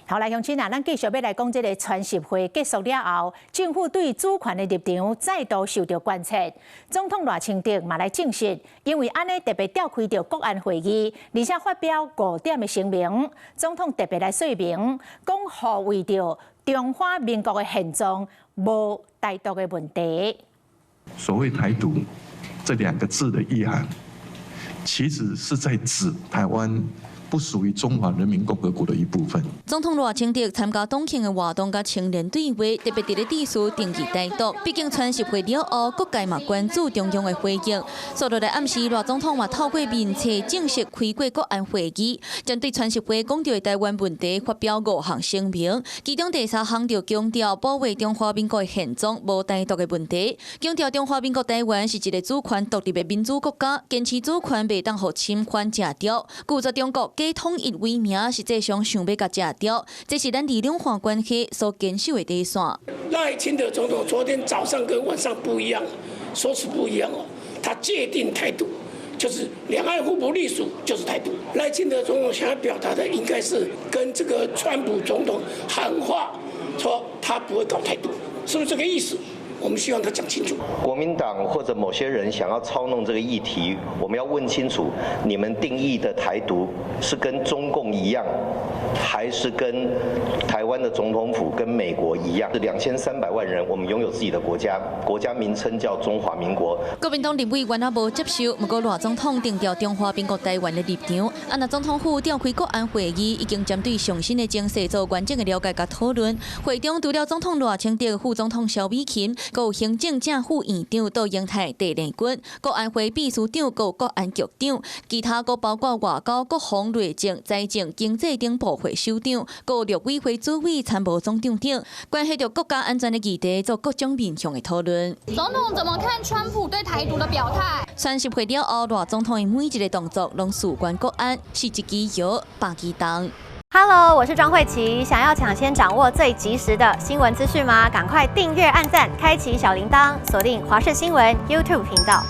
好來，鄉親啊，咱繼續欲來講這个川習會結束了後，政府對主權的立場再度受著關切。總統賴清德嘛來證實，因為按呢特別召開著國安會議，而且發表五點的聲明。總統特別來說明，講護衛著中華民國的現狀，無台獨的問題。所謂台獨這兩個字的意涵，其實是在指台灣不屬於中華人民共和國的一部分。總統賴清德參加黨慶的活動，佮青年對話，特別佇咧致辭定義台獨。畢竟川習會了後，各界嘛關注中央的回應。煞落來暗時，賴總統嘛透過面冊正式開過國安會議，針對川習會講著的台灣問題發表五項聲明。其中第三項就強調保衛中華民國的現狀，無台獨的問題。強調中華民國台灣是一个主權獨立的民主國家，堅持主權袂當予侵犯食掉，拒絕中國假統一為名，實際上想欲共食掉，這是咱佇兩岸關係所堅守的底線。賴清德總統昨天早上跟晚上不一樣，說辭不一樣哦。他界定台獨，就是兩岸互不隸屬，就是台獨。賴清德總統想要表達的，應該是跟這個川普總統喊話，說他不會搞台獨，是不是這個意思？我們希望他講清楚。國民黨或者某些人想要操弄這個議題，我們要問清楚，你們定義的台獨是跟中共一樣，還是跟台灣的總統府跟美國一樣？是2300萬人，我們擁有自己的國家，國家名稱叫中華民國。國民黨立委原來無接受，毋過賴總統定調中華民國台灣的立場。啊，若總統府召開國安會議，已經針對上新的情勢做完整的了解佮討論。會中除了總統賴清德、副總統蕭美琴，閣有行政正副院長杜英泰、鄭麗君、國安會秘書長、閣國安局長，其他閣包括外交、國防、內政、財政、經濟等部會首長，閣陸委會主委、參謀總長等，關係著國家安全的議題，做各種面向的討論。總統怎麼看川普對台獨的表態？川習會了後，賴總統的每一个動作攏事關國安，是一支搖，百支動。 Hello，我是莊慧琪。想要搶先掌握最及時的新聞資訊嗎？趕快訂閱、按讚、開啟小鈴鐺，鎖定華視新聞 YouTube 頻道。